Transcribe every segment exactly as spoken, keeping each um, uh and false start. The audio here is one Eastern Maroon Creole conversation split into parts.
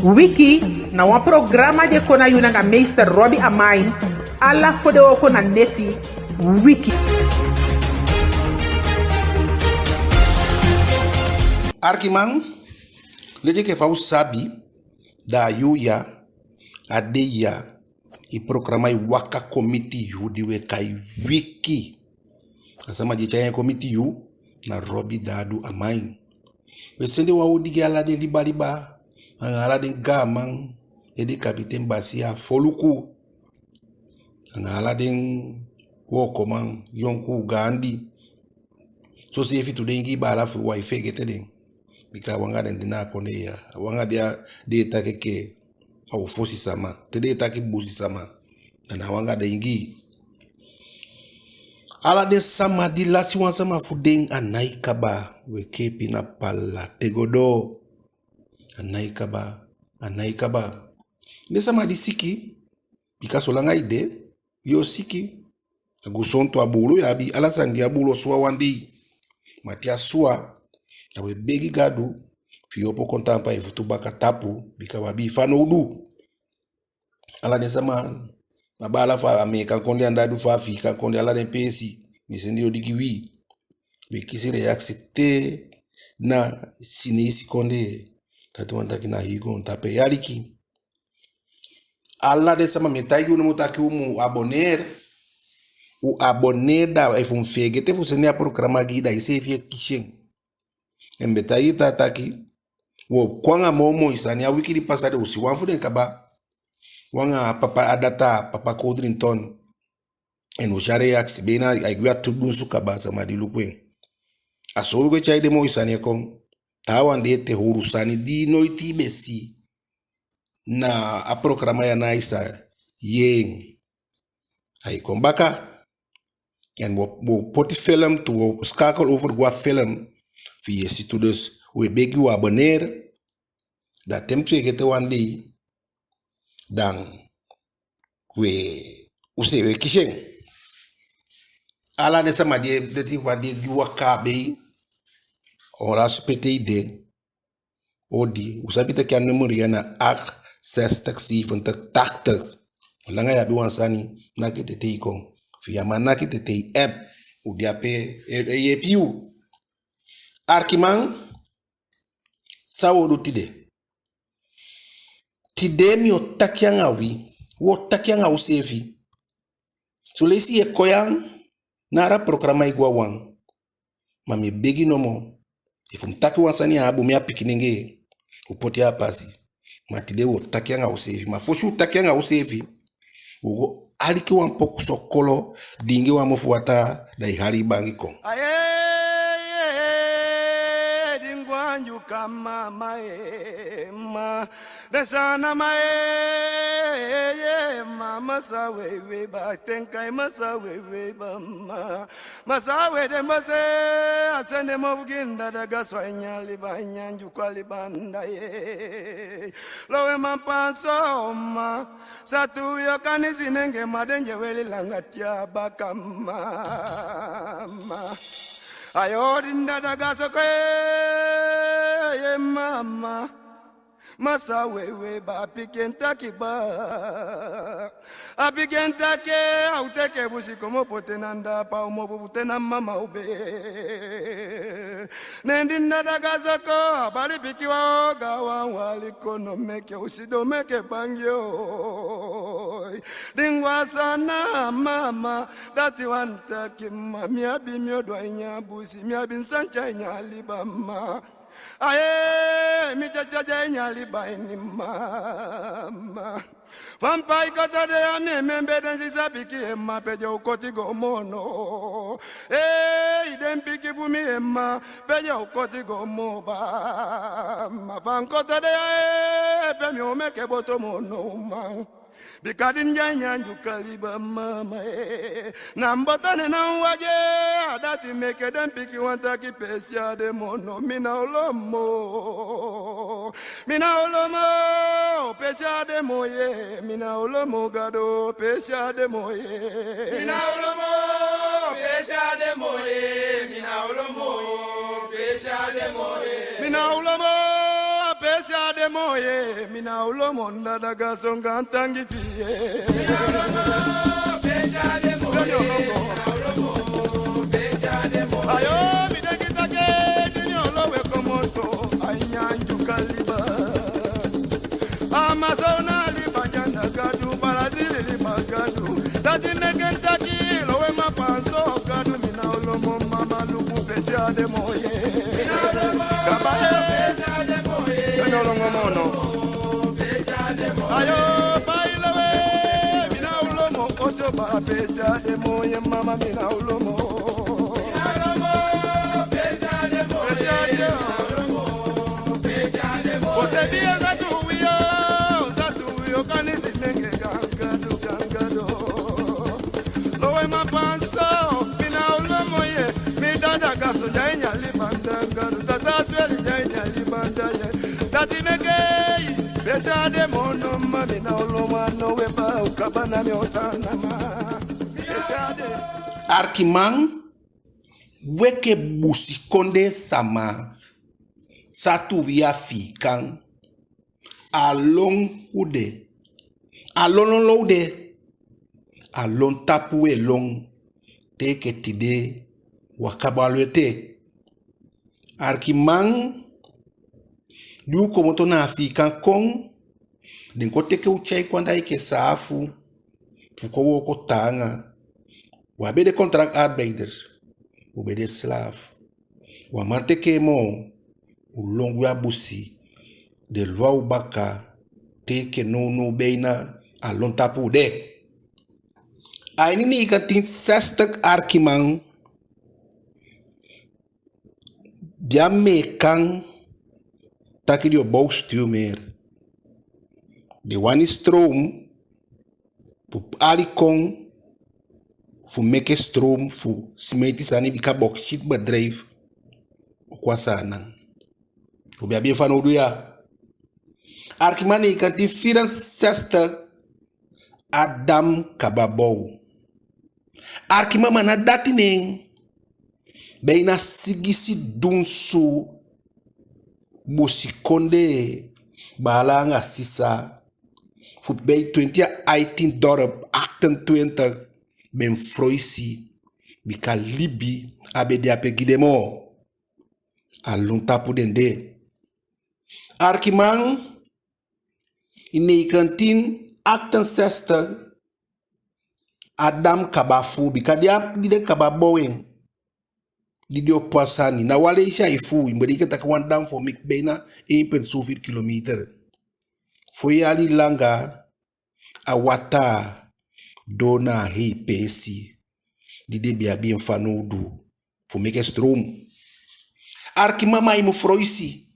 Wiki na wan programa di e kon na yu nanga meester Robbie Amain, ala fodewooko na neti. Wiki. Arkiman, leti enke fa u sabi, da a yuu ya, a dei ya, i programa e waka kon miti yu di u e kai Wiki. A sama di e tyai en kon miti yu na Robbie Dadu Amain. U e sende wan odi gi ala den liba liba, anga ala den gaaman, ede kapiten, basiya, foluku, anga ala den wookoman, yonkuu, gaandi. Soseefi tu den Ingii baala fu u, u á e feegete den. Bika a u anga den de na a kondee ya. A u anga den e taki enke a u fosi sama. Te den e taki busi sama, da na a u anga den Ingii. Ala den sama di lasi wan sama fu den, a nái kaba. U e kee pina pala te go doo. A nái kaba, a nái kaba. Den sama di siki, bika solanga i de, yo siki. A gusontu, a buulu i abi, ala sani di a buulu o suwa wan dei. Ma te a suwa, da u e begi Gadu fi i opo kon taampu a i futu baka tapu, bika u abi i fanowdu. Ala den sama, a baala fu Ameekan Kondee anda, du fu Afiikan Kondee, ala den peesi, mi e sende odi gi wi. U e kisi reaksi te na Sineisi Kondee, dati wani taki na hii goontapu e aliki. Ala den sama, mi e taigi u nomo taki u mu abonneer. U abonneer, da efu mi feegete fu sende a programa gi i, da iseefi e kisi en. En mi be taigi taa taki, u o kon anga moo moi sani. A wiki di pasa de u si wan fu den kaba. U anga papa, a data, papa Codrington. En u si a reaksi, be na ai gwe a tu dunsu kaba, sama di luku en. A so u go e tyai den moi sani e kon. Taawan de ete, huru sani di noiti i be si na a programa ya, na i sa yee en. Ai kon baka. En u o, u o poti film tu, u o schakel over go a film fi i e si tu. Dus u e begi u abonneer. Da te mi feegete wan dei, dan u e, u seefi e kisi en. Ala den sama di e, dati wan dei di waka a bei, on lasi pe te i de. Odi, u sabi taki a nummer ya na acht zestig zeventig tachtig. Solanga i abi wan sani, naki tetei kon. Fi i á man naki tetei, app. U de ape e, e yeepi u. Arkiman, san u o du tide? Tide mi o taki anga wi, u o taki anga useefi. Son leisi i e kon ya, na ala programa e go a wan. Ma mi e begi nomo, efu mi taki wan sani a bun, mi a pikinengee, u poti a pasi. Ma tide u o taki anga useefi. Ma fosi u taki anga useefi, u go aliki wan poku sokolo, diingi wan mofu wataa, da i hali i bangi kon. A pikin taki a o teke busi komopo te na ndapa, u mofu fu te na mama u be. Ne di na daga soko, a bali pikin wan o gaanwan wali kono meke u sidon meke bangi o. Di ngwa sana mama, dati wani taki ma mi abi mi odo a ini a busi, mi abi mi sani a ini a liba ma. Aye, mi tyatya de a ini a liba ini mama. Fa mi pai koto de ya mi e membee den sisa pikin e ma pe den o koti go moo no. Ee, den pikin fu mi e ma pe den o koti go moo ba. Ma fa mi koto de ya ee, pe mi o meke boto moo no man. Bika di mi de a ini a Ndyuka liba mama ee. Na mi boto ne na mi wagi ee, a dati meke den pikin wani taki peesi á de moo no, mi ná olo moo. Mi ná olo moo, peesi á de moo ee, mi ná olo moo Gadu, peesi á de moo ee. Mi ná olo moo, peesi á de moo ee, mi ná olo moo, peesi á de moo ee. Mi ná olo moo, peesi Pesi a de moo ye, mi ná o lomo, dada gason gaantangi fi i ye. Ayo, mi denki taki Junior Lowe komoto a ini a Ndyuka liba. A Amazona liba, Dyanda Gadu, Barazili liba, Gadu. Dati meke mi taki Lowe Mapanso, Gadu, mi ná o lomo, mama luku, pesi a de moo ye. Kaba ye. Mi ná o lomo moo no. Ayo, pai Lowe, mi ná o lomo, oso ba, pesi a de moo ye, mama, mi ná o lomo. Pesi a de moo. Kote bi a zatu wi o, zatu wi o, kani si nenge gangadu, gangadu. Lowe Mapanso, mi ná o lomo ye, mi dada gason ya ini a liba, dangadu, tata sweli ya ini a liba, da ye. Dati meke i, pesi a de moo no, ma mi ná o lomo, a no we ba u kaba na mi o tan na ma. Pesi a de. Arkiman, wi enke busikondee sama, zatu wi Afiikan, a lon u de. A lon lon lon u de. A lon tapu we lon. Te enke tide, u á kaba lon ete. Arkiman, di u komoto na Afiikan kon, den kon teke u tyai kon anda enke saafu, fu kon wooko taanga. U á be de contractarbeider, u be de slaaf. U á man teke en moo, u lon gwe a busi, den lon a u baka, te enke nownow beina a lon tapu u de. A ini negentien zestig, arkiman, di Ameekan taki den o bow stuwmeer. Den wani stroom, fu ali kon, fu meke stroom, fu simeti sani, bika bauxietbedrijf o kon a Saanan. U be abi en fanowdu ya. Arkiman, negentien vierenzestig, a dam kaba bow. Arkiman, ma ná dati nen, beina sigisi dunsu busikondee, baala anga sisa, fu bij twintig a achttien dorp, achtentwintig, ben froisi, bika libi á be de ape gi den moo. A lon tapu den de. Arkiman, in negentien achtenzestig, a dam kaba fuu, bika di a, di den kaba bow en, di den opo a sani, na wan leisi ai fuu. I mu bedenki taki wan dam fu o meki beina één punt zoveel kilometer. Fo yali langa, a wataa doo na a hei peesi di den be abi en fanowdu fu meke stroom. Arkiman, ma i mu froisi.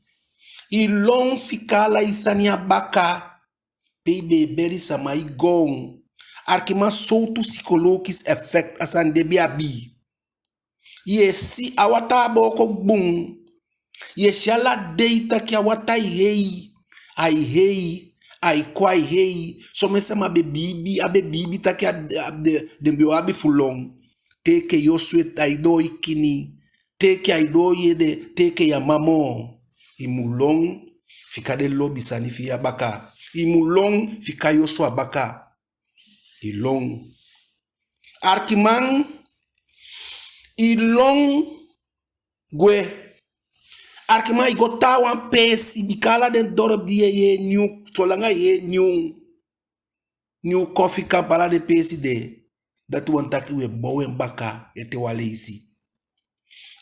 I lon fika ala i sani a baka. Pe i be e beli sama, i goon. Arkiman, sowtu psychologisch effect a sani de be abi. Ye si a wataa booko bun. Ye si ala dei taki a wataa e hei, ai hei, ai kon ai hei. Somen sama be biibi, a be biibi taki a, a, den, den be o abi fu lon. Te enke i osu e, ai doo i kini, te enke ai doo i ede, te enke i á man moo. I mu lon fika den lobi sani fi i a baka. I mu lon fika i osu a baka. I lon. Arkiman, i lon gwe. Arkiman, i go taawan peesi, bika ala den dorp di ye yee nyun, solanga ye yee nyun, Nyun Kofikampu, ala den peesi de, dati wani taki we bow en baka ete wan leisi.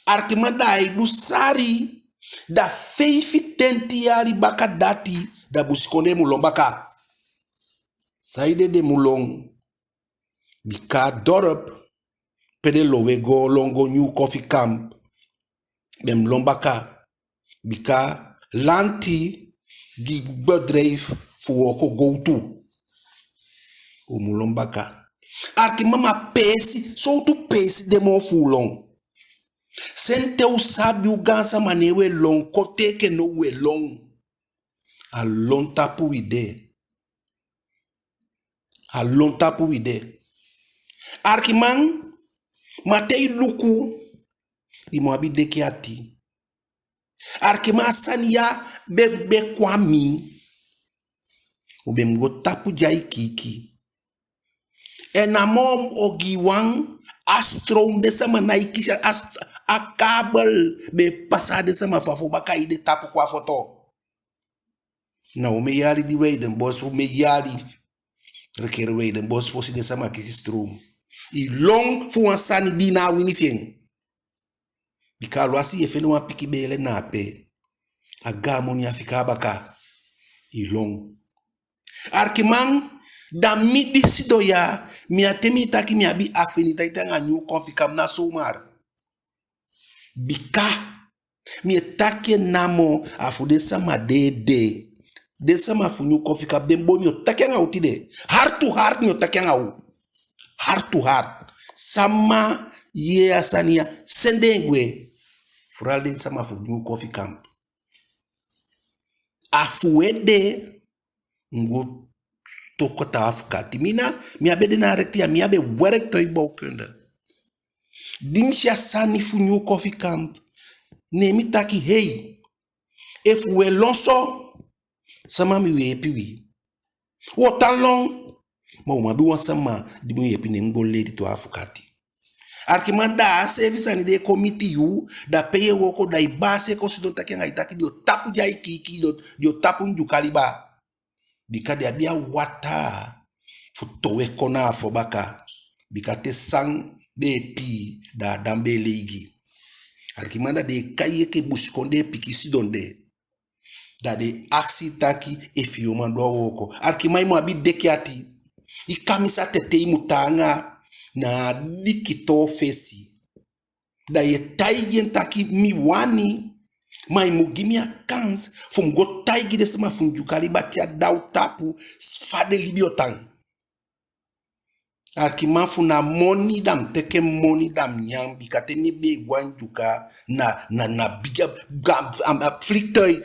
Arkiman, da ai du sali, da feifitenti yali baka dati, da busikondee mu lon baka. Saide den mu lon? Bika a dorp pe den lowe go lon go Nyun Kofikampu, den mu lon baka. Bika lanti gi bedrijf fu wooko gowtu. U mu lon baka. Arkiman, ma peesi, sowtu peesi de moo fu u lon? Sente u sabi u gaansama, ne we lon, kon te enke now we lon. A lon tapu wi de. A lon tapu wi de. Arkiman, ma te i luku, i mu abi deki ati. Arkiman, a sani ya be, be kon a mi. U be mu go tapu Dyai Kiiki. En namo ogi wan, a stroom, den sama nái kisi a, a kabel be pasa den sama fu Afobaka ede tapu kon a foto. Na omen yali di Weidenbos, omen yali, rekeer Weidenbos fosi den sama kisi stroom. I lon fu wan sani di i ná a wini fi en. Bika aluwasi i e fende wan pikin beele na ape, a gaan moni ya fika a baka, i lon. Arkiman, da mi di sidon ya, mi á, te mi taki mi abi affiniteit anga Nieuw Koffiekamp, ná zomaar. Bika mi e taki en namo, a fu den sama de ede. Den sama fu Nieuw Koffiekamp, den boi, mi o taki anga u tide. Heart to heart mi o taki anga u. Heart to heart. Sama yee a sani ya, sende en gwe. Vooral den sama fu Nieuw Koffiekamp. A fu u ede, mi go toku taa afukati. Mi na, mi á be de na a rechter ya, mi á be werk tuigbouwkunde. Di mi si a sani fu Nieuw Koffiekamp, ne mi taki, hei, efu u e lon so, sama mu yeepi wi? U o tan lon. Ma u mu abi wan sama di mu yeepi, ne mi go leli tu a afukati. Arkiman, da a seefi sani de e kon miti yu, da pe yu e wooko, da i baasi e kon sidon taki anga i taki den o tapu Dyai Kiiki, den o, den o tapu Ndyuka liba. Bika den abi a wataa fu towe kon na Afobaka. Bika te san be e pii, da a dan be e leigi. Arkiman, da den e kai yu enke busikondee pikin sidon de. Da den e akisi taki efu yu o man du a wooko. Arkiman, i mu abi deki ati. I kamisa tetei mu taanga na a dikitoo fesi. Da yu e taigi en taki mi wani, ma i mu gi mi a kans fu mi go taigi den sama fu Ndyuka liba te a dau tapu fa den libi o tan. Arkiman, fu na moni da mi teke, moni da mi nyan, bika te mi be e go a Ndyuka na, na, na bigi, a, a, a vliegtuig.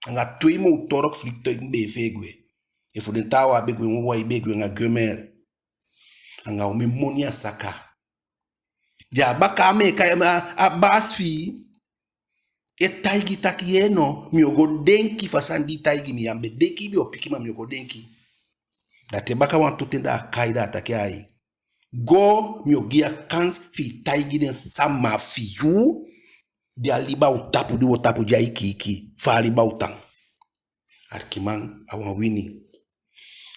Anga twee motorvliegtuig mi be e fee gwe. Efu den taawan á be gwe, wan wan i be e gwe anga Gemer. Anga omen moni a saka. Di a baka, a meke, a, a baasi fi i e taigi taki yee no, mi o go denki fu a sani di i taigi mi ya. Mi be denki i be o piki, ma mi o go denki. Da te baka wantu ten da a kai, da a taki ai. Go, mi o gi yu a kans fi i taigi den sama fi yu di a liba o tapu, di u o tapu Dyai Kiiki, fa a liba o tan. Arkiman, a wan wini.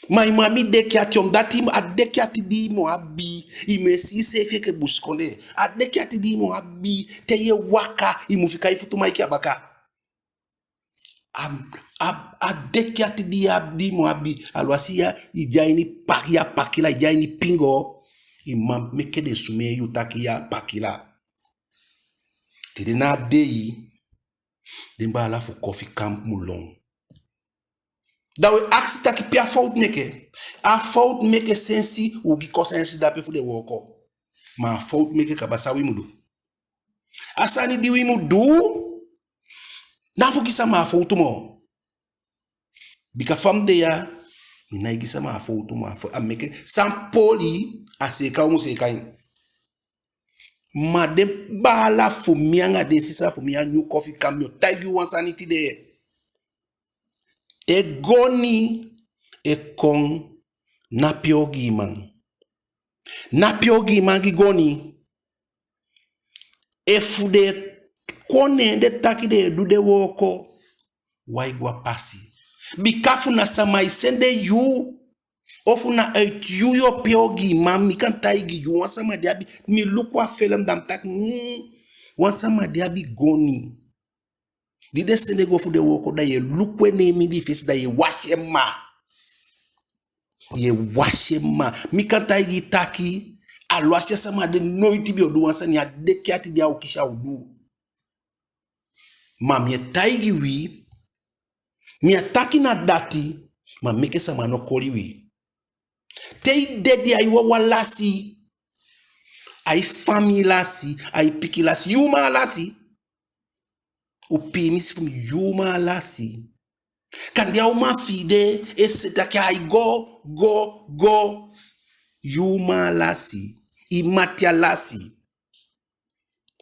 Ma i mu abi deki ati, omdat i mu, a deki ati di i mu abi, i mu e si iseefi enke busikondee. A deki ati di i mu abi, te yu e waka, i mu fika i futu maiki a baka. A, a, a deki ati di i abi, di i mu abi, aluwasi ya, i de a ini pa-, ya pakila, i de a ini pingo, i man meke den sumee yu taki ya pakila. Tide na a dei, den baala fu Koffiekamp mu lon. Da u e akisi taki pe a fowtu meke. A fowtu meke sensi u gi kosensi dape fu den wooko. Ma a fowtu meke kaba, san wi mu du? A sani di wi mu du, ná fu gi sama a fowtu moo. Bika fa mi de ya, mi nái gi sama a fowtu moo. A fo-, a meke san poli, a seeka u mu seeka en. Ma den baala fu mi anga den sisa fu mi a Nyun Kofikampu, mi o taigi u wan sani tide. Te goni e kon, ná pee ogiiman. Ná pee ogiiman gi goni. Efu den kon, ne den taki den e du den wooko, wai go a pasi. Bika fu na sama e sende yu, ofu na uit yu yu o pee ogiiman, mi kan taigi yu, wan sama di abi, mi luku a felem da mi taki, mm, wan sama di abi goni. Di den sende go fu den wooko, da yu e luku en ne en mindii fesi, da yu e wasi en mma. Yu e wasi en mma. Mi kan taigi yu taki, aluwasi a sama de noiti be o du wan sani, a deki ati di a o kisi a o du. Ma mi e taigi wi, mi á taki na dati, ma meke sama no koli wi. Te i dede, ai wawan lasi, ai famii lasi, ai pikin lasi, yu uman lasi. U piimisi fu mi, yu uman lasi. Kande a uman fi i de e si taki ai go, go, go. Yu uman lasi. I mati a lasi.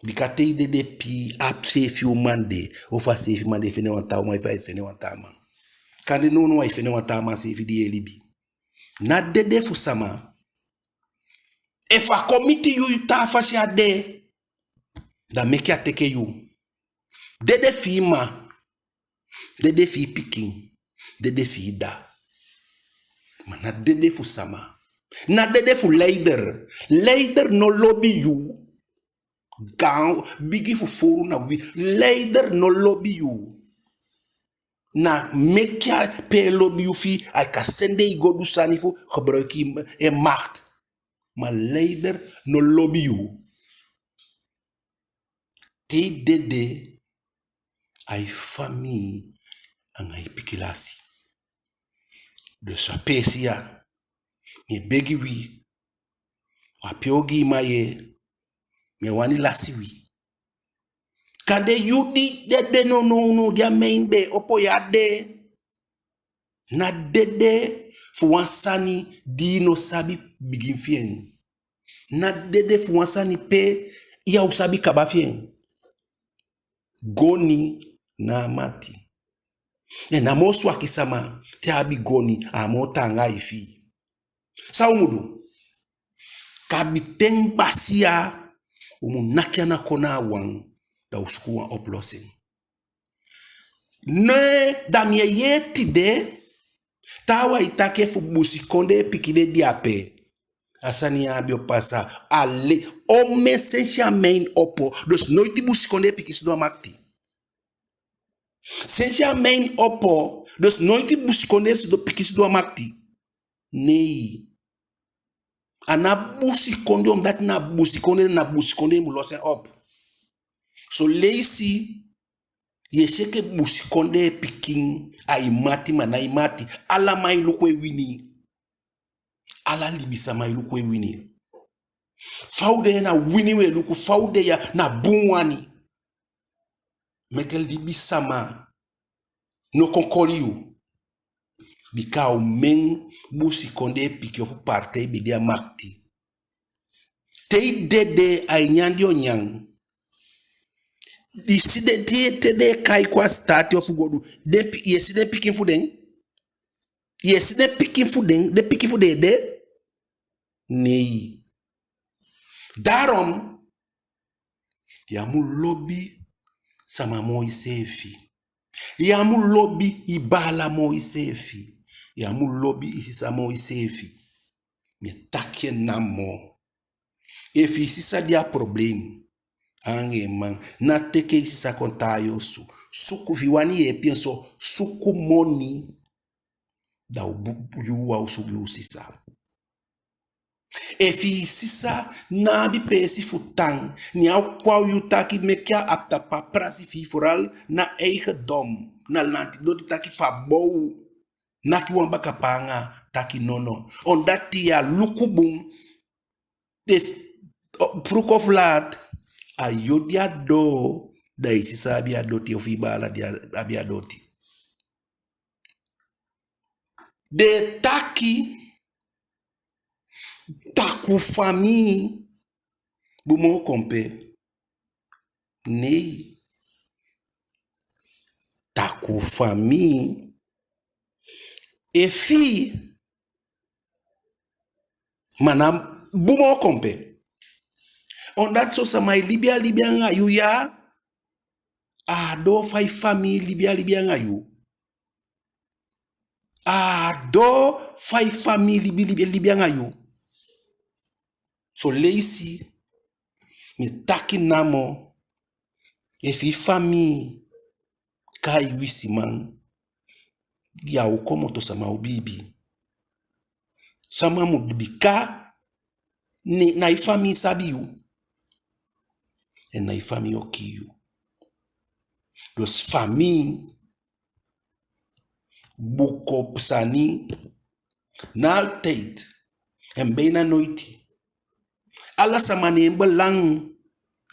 Bika te i dede pii, a seefi uman de, ofu a seefi man de e fende wan taa uman, efu ai fende wan taa man. Kande nownow ai fende wan taa man seefi di e libi. Na dede fu sama. Efu a kon miti yu taa fasi a de, da meke a teke yu. Dede fi i mma, dede fi i pikin, dede fi i dda. Ma na dede fu sama. Na dede fu leider. Leider no lobi yu. Gaan bigi fu fowru na wi. Leider no lobi yu. Na meke a pe lobi yu fi i, ai kan sende i go du sani fu gebruiki en macht. Ma leider no lobi yu. Te i dede, a i famii anga i pikin lasi. Dus a peesi ya, mi e begi wi, a pe ogii man ye, mi e wani lasi wi. Kande yu di dede nownow, di a mijn be e opo ya de. Na dede fu wan sani di i no sabi bigin fi en. Na dede fu wan sani pe ya o sabi kaba fi en. Goni na a mati. En a moo swaki sama, te a abi goni, a moo taanga ai fii. San u mu du? Kabiten basiya, u mu naki ana kon na a wan, da u suku wan oplossing. Ne, da mi e yee tide, taawan e taki efu busikondee pikin be de ape, a sani ya á be o pasa. Ale, omen sensi a mijn opo, dus noiti busikondee pikin sidon a makiti. Sensi a mijn opo, dus noiti busikondee sidon, pikin sidon a makiti. Nei. A ná busikondee, omdat na busikondee, na busikondee i mu losi en op. Son leisi, yu e si enke busikondee pikin, a i mati ma ná i mati. Ala man e luku en wini. Ala libisama e luku en wini. Fa u de ya na wini u e luku, fa u de ya na bun wani. Meke libisama no kon koli yu. Bika omen busikondee pikin ofu partij be de a makiti. Te i dede, a i nyan den o nyan. I si den te, te den e kai kon a sitaati ofu go du, den pi-, yu e si den pikin fu den? Yu e si den pikin fu den, den pikin fu den ede? Nei. Daarom, yu á mu lobi sama moo iseefi. Yu á mu lobi i baala moo iseefi. Yu á mu lobi i sisa moo iseefi. Mi e taki en namo. Efu i sisa de a problem anga en man, ná teke i sisa kon tan a yu osu. Suku, efu i wani yeepi en so, suku moni, da u bu-, yu wan osu gi u sisa. Efu i sisa ná abi peesi fu tan, ne a o kon a yu taki meke a abi tapu a prasi fi i, vooral na eigendom, na lanti doti, taki fu a bow, naki wan baka paanga, taki nono. Omdat yu á luku bun, te, o, vroeg of laat, a yu di a doo, da i sisa abi a doti ofu i baala di a, abi a doti. Den e taki takuu famii bun moo kompe. Nei. Takuu famii e fii, ma ná bun moo kompe. Omdat son sama e libi a libi anga yu ya, a á doo fa i famii libi a libi anga yu. A á doo fa i famii libi, libi, libi anga yu. Son leisi, mi e taki namo, efu i famii kai i wisiman, yu á o komoto, sama o biibi. Sama mu biibi, bika ne, na i famii sabi yu. En na i famii o kii yu. Dus famii, buko sani, ná altijd, en bijna noiti. Ala sama ne en belang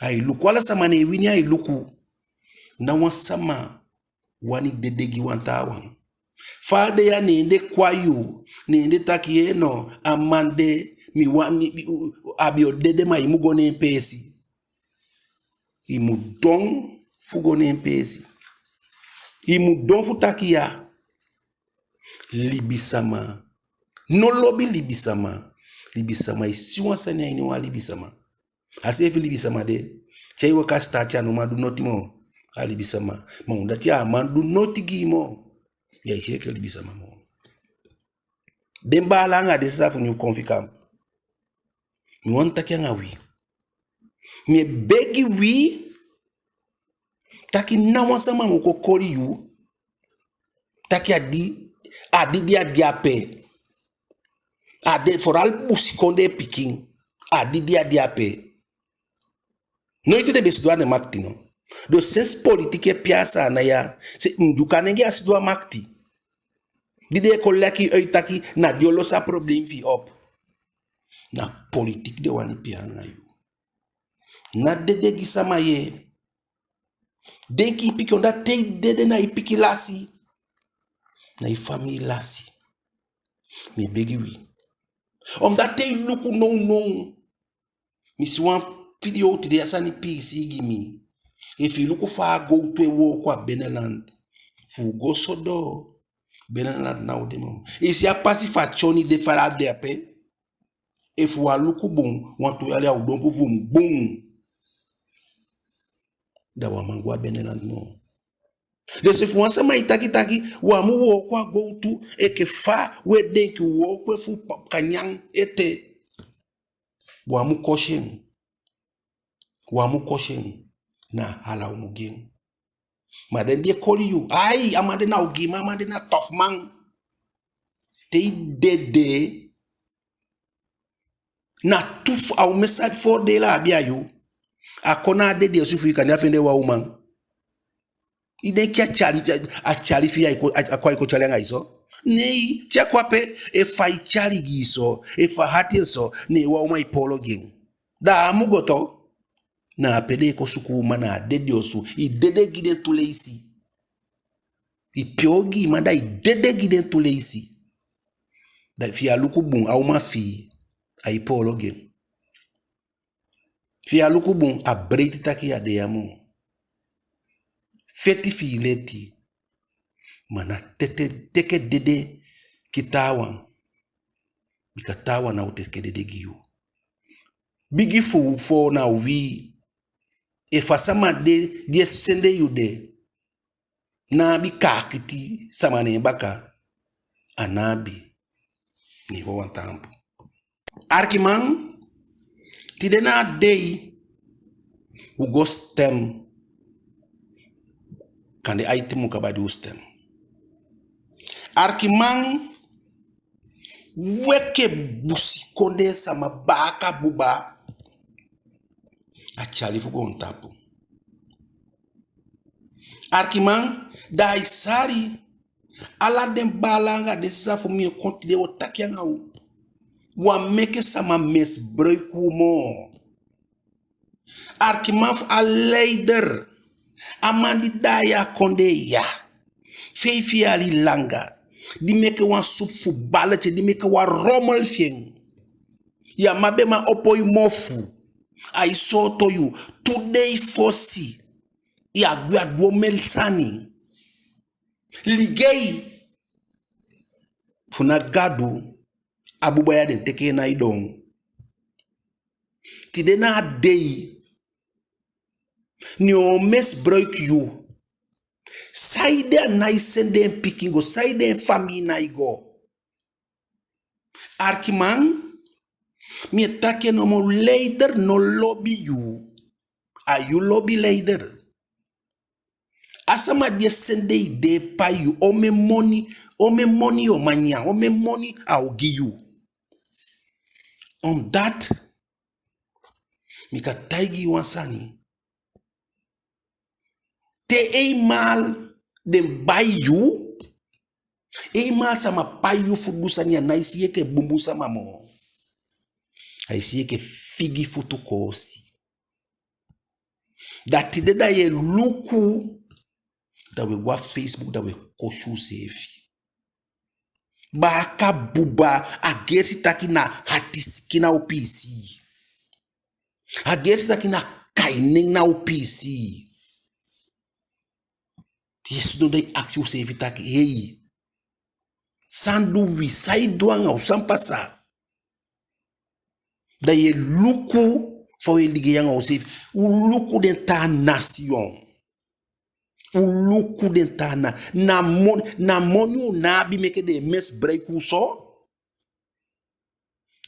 ai luku, ala sama ne en wini ai luku. Ná wan sama wani dede gi wan taawan. Fa a de ya, ne den kon a yu, ne den taki: "Ee no, a man de, mi wani, mi, u, u, a be o dede, ma i mu go ne en peesi." I mu don fu go ne en peesi. I mu don fu taki ya. Libisama no lobi libisama. Libisama e si wan sani a ini wan libisama. A seefi libisama de, te ai waka a sitaati, a no man du noti moo. A libisama. Ma u dati, a á man du noti gi i moo. Ya e si enke libisama moo. Den baala anga den sisa fu Nieuw Koffiekamp, mi wani taki anga wi. Mi e begi wi taki ná wan sama mu kon koli yu taki a di, a di di a di ape. A de vooral busikondee pikin. A di di a di ape. Noiti den be sidon a den makiti no. Dus sensi politiki e pee a Saanan ya, se Ndyuka nenge a sidon a makiti. Di den e kon leg uit taki na di o losi a probleem fi i op. Na politiki den wani pee anga yu. Ná dede gi sama yee. Denki i pikin, omdat te i dede na i pikin lasi. Na i famii lasi. Mi e begi wi. Omdat te i luku nownow. Mi si wan video tide, a sani piisii gi mi. Efu i luku fa a gowtu e wooko a Beneland, fu u go so doo, Beneland ná o de moo. I si a pasi fu a tyoni de, fa a de ape. Efu u á luku bun, wantu yali a o dompu fu bun. Da u á man go a Beneland moo. Dus efu wan sama e taki taki u á mu wooko a gowtu enke fa u e denki u wooko en fu pa-, kan nyan ete, u á mu kosi en. U á mu kosi en. Na hala u mu gi en. Ma den di e koli yu, ai, a man de na ogiiman, a man de na tofuman. Te i dede, na tu fu a omen sani voordeel a abi a yu. A kon na a dede osu fu i, kande a fende wan uman. I denki a tyali, a tyali fi i, ai kon, a kon, ai kon tyali anga i so? Nei, te a kon ape, efu ai tyali gi i so, efu a hati en so, ne wan uman e poolo gi en. Da a á mu go to. Na ape den e kon suku uman, na a dede osu. I dede gi den tu leisi. I pe ogiiman, da i dede gi den tu leisi. Da fi i á luku bun, a uman fi i, ai poolo gi en. Fi i á luku bun, a breiti taki i á de ya moo. Feti fi i leti. Ma ná tete, teke dede gi taawan. Bika taawan ná o teke dede gi yu. Bigi fu, fu na wi. Efu a sama de di e sende yu de ná abi kaakiti sama ne en baka, a ná abi. Ne en wawan taampu. Arkiman, tide na a dei u go stem. Kande aiti mun kaba di u stem. Arkiman, u enke busikondee sama, baaka buba, a tyali fu goontapu. Arkiman, da ai sali, ala den baala anga den sisa fu mi, e kon tide, u o taki anga u. U á meke sama misbruik u moo. Arkiman, fu a leider, a man di daai a kondee ya feifi yali langa, di meke wan supu fu baleti, di meke wan rommel fi en. Ya man be man opo i mofu, ai sooto yu, tu dei fosi, ya gwe a du omen sani. Ligei, fu na Gadu, a buba ya den teke en nai don. Tide na a dei, ne en o misbruik yu. Saide a nai sende en pikin go, saide en famii nai go. Arkiman, mi e taki en nomo, leider no lobi yu. A yu lobi leider. A sama di e sende i de e pai yu, omen moni, omen moni yu o man nyan, omen moni a o gi yu. Omdat mi kan taigi yu wan sani. Te eenmaal den bai yu, eenmaal sama pai yu fu du sani, a nái si yu enke bunbun sama moo. Ai si yu enke figi futu koosi. Da tide da yu e luku, da u e go a Facebook, da u e kosi useefi. Baaka buba, a gersi taki na ati sikin na u piisii. A gersi taki na kai nen na u piisii. Yu e sidon da i akisi useefi taki, hei, san du wi, san i du anga u, san pasa? Da yu e luku fa u e ligei anga useefi. U luku den taa nation. U luku den taa na, na mon-, na moni u ná abi meke den e misbruik u so.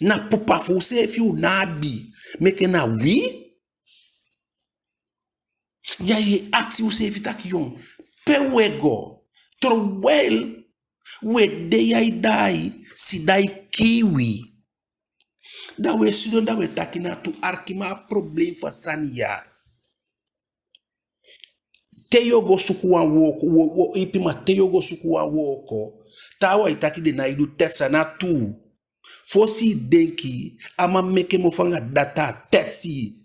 Na pupa fu useefi u ná abi meke na wi. Ya e akisi useefi taki yon, pe u e go? Terwijl u e de ya e daai, sida e kii wi. Da u e sidon da u e taki na tu. Arki, ma a problem fu a sani ya. Te yu o go suku wan wooko, wo, wo, ipi, ma te yu o go suku wan wooko, taawan e taki den nái du test, a ná tuu. Fosi i denki, a man meke mofu anga data, a test i.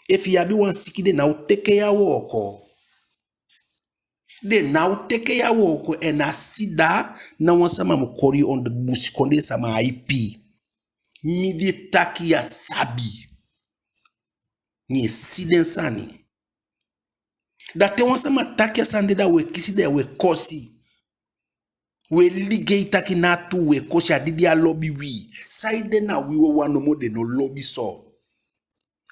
Efu i abi wan siki, den ná o teke yu a wooko. Den ná o teke yu a wooko, en a sida, ná wan sama mu koli yu, on de busikondee sama á ipi. Mi di e taki ya sabi. Mi e si den sani. Da te wan sama taki a sani de, da u e kisi den, u e kosi. U e ligei taki na tuu, u e kosi. A di den á lobi wi. Saide na wi wawan nomo den no lobi so?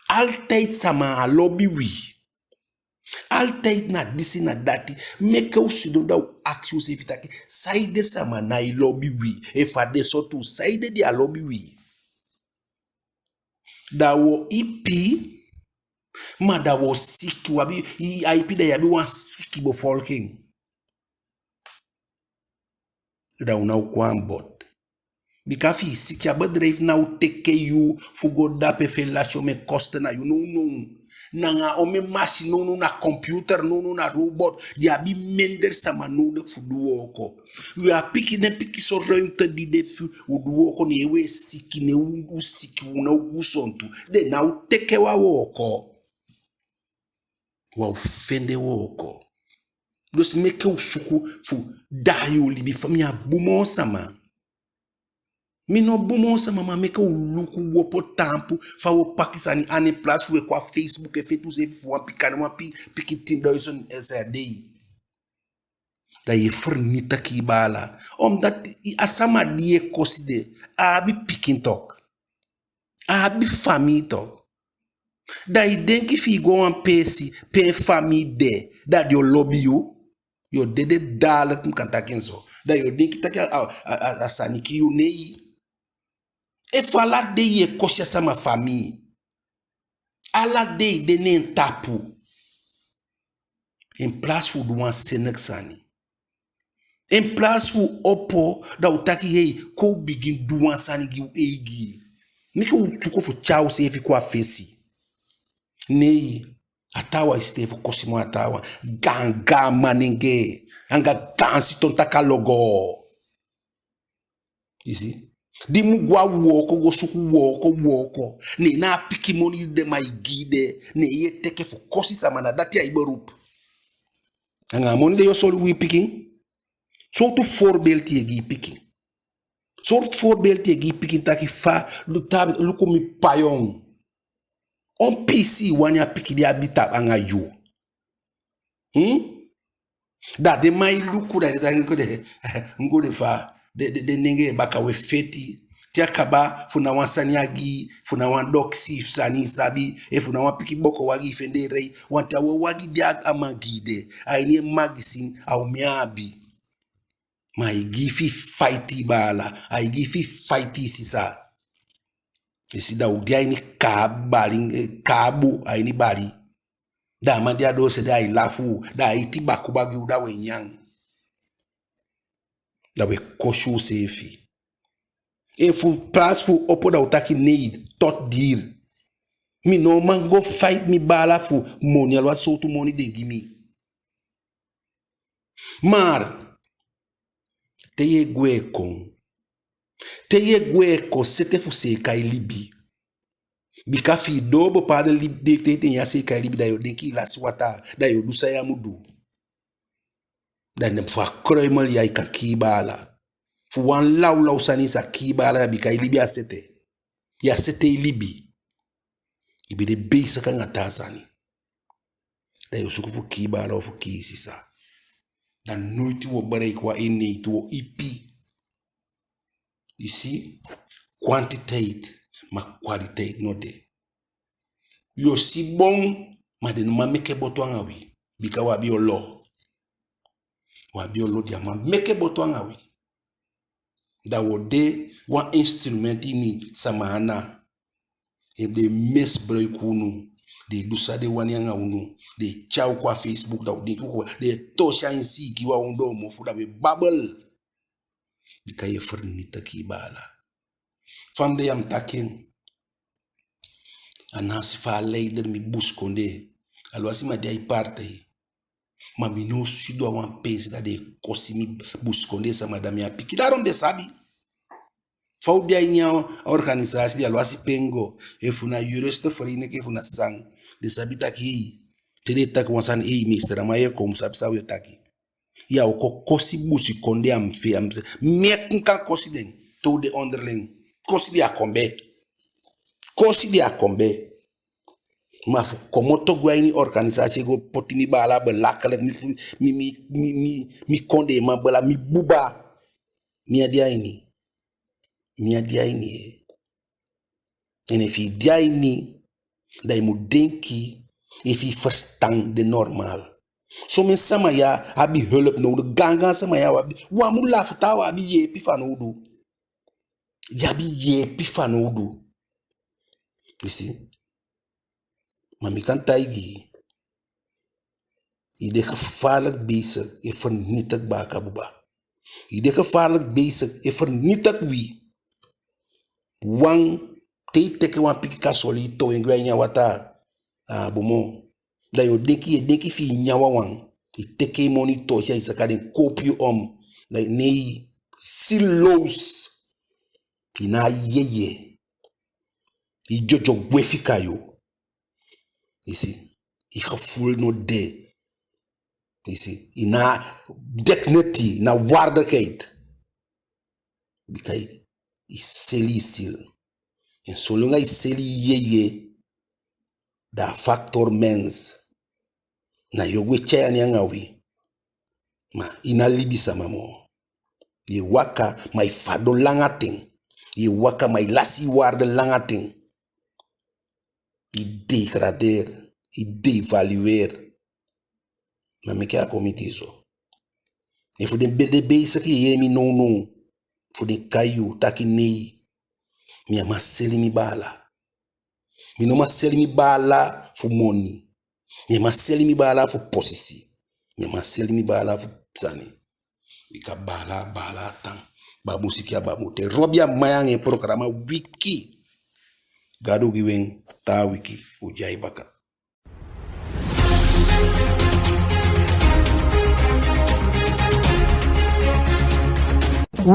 Altijd sama á lobi wi. Altijd na disi, na dati. Meke u sidon da u akisi useefi taki, saide sama nái lobi wi? Efu a de so tuu, saide den á lobi wi? Da u o ipi, ma da u o siki, u abi, i, a ipi, da i abi wan siki bevolking. Da u ná o kon aan bod. Bika efi i siki, a bedrijf ná o teke yu fu go dape fu e lasi omen kosten na yu. Nownow, nanga omen masin nownow, na computer nownow, na robot. Den abi minder sama nodig fu du wooko. U abi pikin, den pikinso ruimte di de fu u du wooko, ne u e siki, ne u, u siki, u ná o gusontu. Den ná o teke u a wooko. U á o fende wooko. Dus meke u suku fu daai u libi. Fa mi á bun moo sama. Mi no bun moo sama, ma meke u luku, u opo taampu fa u o paki sani. En plaats fu u e kon a Facebook e feti useefi fu wan pikin, wan pi-, pikin tin duizend S R D. Da yu e vernietig i baala. Omdat i, a sama di yu e kosi de, a abi pikin toch. A abi famii toch. Da i denki fi i go a wan peesi pe en famii de, da den o lobi yu? Yu o dede dadelijk, mi kan taki en so. Da yu o denki taki a, a, a, a sani kii yu, nei. Efu ala dei yu e kosi a sama famii, ala dei i de ne en tapu, in plaats fu du wan senek sani, in plaats fu opo, da u taki, hei, kon u bigin du wan sani gi u eigi. Meke u suku fu tyai useefi kon a fesi. Nei, a taawan e sitee fu kosi moo a taawan. Gaan gaan manengee anga gaan siton taki a logo. I si? Di mu go a wooko, go suku wooko, wooko. Ne na a pikin moni di den man e gi i de, ne yu e teke fu kosi sama, na dati a i beroep. Anga a moni de yu o solugu i pikin? Sowtu voorbeeld yu e gi i pikin? Sowtu voorbeeld yu e gi i pikin taki fa, lu-, ta-, luku mi payon. On piisii i wani a pikin di abi tapu anga yu? Hmm? Da den man e luku, da den taki, nko de, nko de fa, den, den, den nengee baka, u e feti. Te a kaba, fu na wan sani a gi i, fu na wan doksi sani i sabi, efu na wan pikin boko wagi i fende e lei, wanten a wan wagi di a man gi i de, a ini en magazine, a omen a abi. Ma ai gi i fi i faiti i baala, ai gi i fi i faiti i sisa. I si, da u de a ini kaabu, bali, eh, kaabu, a ini bali. Da a man de a doose de ai lafu u, da ai iti bakuba gi u, da u e nyan. Da u e kosi useefi. Efu in plaats fu opo, da u taki nei, tot hier. Mi no man go faiti mi baala fu moni, alwasi sowtu moni den gi mi. Maar te yu e gwe kon, te yu e gwe kon, sete fu seeka i libi. Bika fi i doo bepaalde lib-, leeftijd, te yu á seeka i libi, da yu o denki i lasi wataa, da yu o du san yu á mu du. Da na fu a kruimel ya i kan kii baala. Fu wan lawlaw sani i sa kii baala, da bika i libi á sete. Yu á sete i libi. I be de bezig anga taa sani. da yu o suku fu kii baala ofu kii sisa. Da noiti wi o bereik wan eenheid, wi o ipi. I si, kwantiteit, ma kwaliteit no de. Yu o si bon, ma den no man meke boto anga wi. Bika wi abi olo. Wi abi olo, den á man meke boto anga wi. Da wi o de wan instrument ini sama ana. Efu den e misbruik unu, den e du san den wani anga unu, den e tyai u kon a Facebook, da u denki u kon, den e tosi a ini siiki wan ondoo mofu, da u e babel. Bika yu e fernitiki i baala. Fa mi de ya mi taki en. A ná a si fa a leider mi busikondee. Aluwasi mi á de a i partij. Ma mi no o sidon a wan peesi da den e kosi mi busikondee sama, da mi á piki. Daarom den sabi. Fa u de a ini a organisasi de, aluwasi pe en go, efu na juristenvereniging, efu na san, den sabi taki, hei, te den e taki wan sani, hei, meester, a man, yu e kon, u sabi san u e taki. Ya o kon kosi busikondee a mi fesi, a mi fesi. Meke u kan kosi den, te u de onderling. Kosi den a kon be. Kosi den a kon be. Ma fu komoto gwe a ini organisasi go poti mi baala belachelijk, mi fu, mi, mi, mi, mi, mi kondeeman bela, mi buba. Mi á de a ini. Mi á de a ini, e. En efu i de a ini, da i mu denki efu i ferstan de normaal. Somen sama ya abi hulp nodig, gaangaan sama ya abi, u á mu lafu, taa u abi yeepi fanowdu. I abi yeepi fanowdu. I si? Ma mi kan taigi i, i de gevaarlijk bezig e vernietig baaka buba. I de gevaarlijk bezig e vernietig wi. Wan, te i teke wan pikin kasoli, i towe en gwe a ini a wataa, a á bun moo. Da yu o denki, yu e denki fi i nyan wawan. I teke i moni tosi, i saka den, koopu yu om. Da i, nee, i zielloos. I ná a yeye. I dyodyo gwe fika yu. I si, i gevoel no de. I si, i ná dignity, i ná waardigheid. Bika i, i seli i ziel. En solanga i seli i yeye, da a facteur mens, na yu o gwe tyai en anga wi. Ma i ná libisama moo. Yu e waka, ma i fadon langa ten. Yu e waka, ma i lasi i waarde langa ten. I degradeer, i devalueer. Na meke a kon miti i so. Efu den be de bezig e yee mi nownow, fu den kai yu taki nee, mi á man seli mi baala. Mi no man seli mi baala fu moni. Mi á man seli mi baala fu posisi. Mi á man seli mi baala fu sani. Bika baala, baala a tan. Babun sikin a babun ten. Robi Amain anga en programa Wiki. Gadu gi wi en, taa wiki u de ya baka.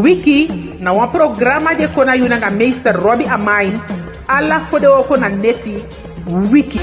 Wiki na wan programa di e kon na yu nanga meester Robi Amain, ala fodewooko na neti. Wiki.